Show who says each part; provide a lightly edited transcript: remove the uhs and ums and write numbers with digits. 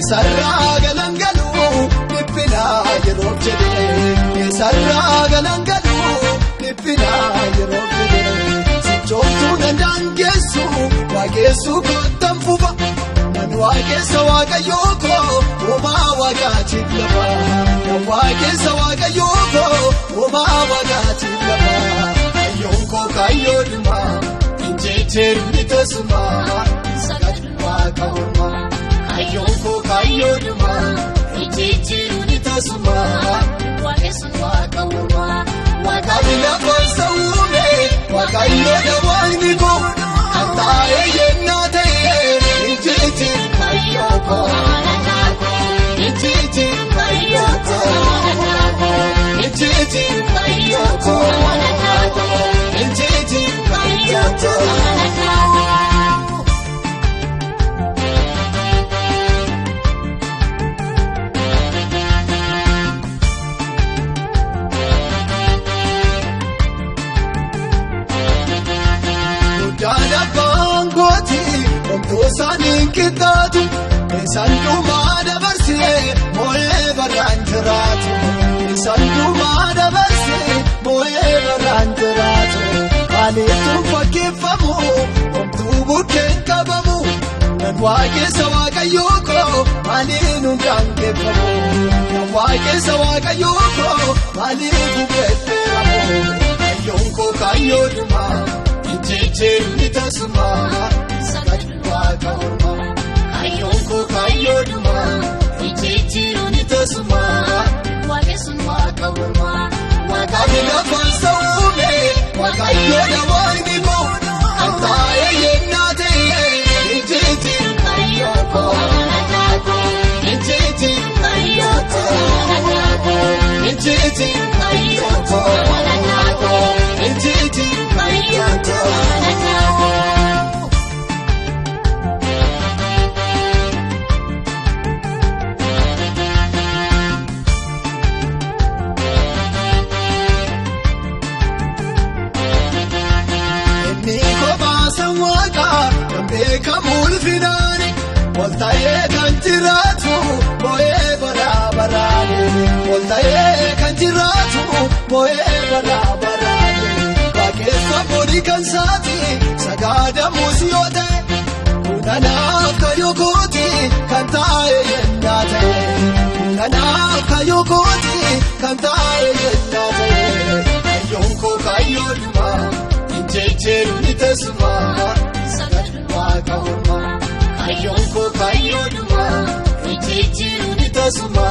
Speaker 1: Sarraa galangaluu dhiphinaa yeroof jedhee sarraa galangaluu dhiphinaa yeroof jedhee sichooftuu danda'an geessu waaqessuu kottan fufa nan waaqessa waaqayyoo koo uumaa waaqaatiif lafa nan waaqessa waaqayyoo koo uumaa waaqaatiif lafa kaayyoon koo kaayyoo dhumaa injijjiirri tasumaa sagadhu waaqa ormaa. Kaayyoon koo kaayyoo dhumaa injijjiirri tasumaa waaqessu waaqa ormaa. Waaqaaf lafa uume waaqayyoo dhawaanni koo kan taa'ee yennaa ta'ee injijjiirri kaayyoo koo injijjiirri kaayyoo koo injijjiirri kaayyoo koo injijjiirri kaayyoo koo. Omtoosaaniin qixxaatu isaan dhumaa dabarsee moo'ee baraan jiraatu. Isaan dhumaa dabarsee moo'ee baraan jiraatu. Maaliiftuu fakkeeffamu omtuu bukkeen qabamu. Nan waaqessa waaqayyoo koo maaliin hundaan geeffamu. Nan waaqessa waaqayyoo koo maaliif bukeefferamu. Kaayyoon koo kaayyoo dhumaa injijjiirri tasumaa. Kaayyoon koo kaayyoo dhumaa injijjiirri tasumaa waaqessu waaqa ormaa. Waaqaaf lafa uume waaqayyoo dhawaanni koo kan taa'ee yennaa ta'ee injijjiirri kaayyoo koo injijjiirri kaayyoo koo injijjiirri kaayyoo koo injijjiirri kaayyoo koo. Beekamu ulfinaani waltaa'ee kan jiraatu moo'ee baraa baraani waltaa'ee kan jiraatu moo'ee baraa baraani waaqeffamuun kan saati sagaadamuus yoo ta'e kunaanaaf kaayyoo kooti kan taa'e yennaa ta'e kunaanaaf kaayyoo kooti kan taa'e yennaa ta'e kaayyoon koo kaayyoo dhumaa injijjiirri tasumaa. Kaayyoon koo kaayyoo dhumaa injijjiirri tasumaa.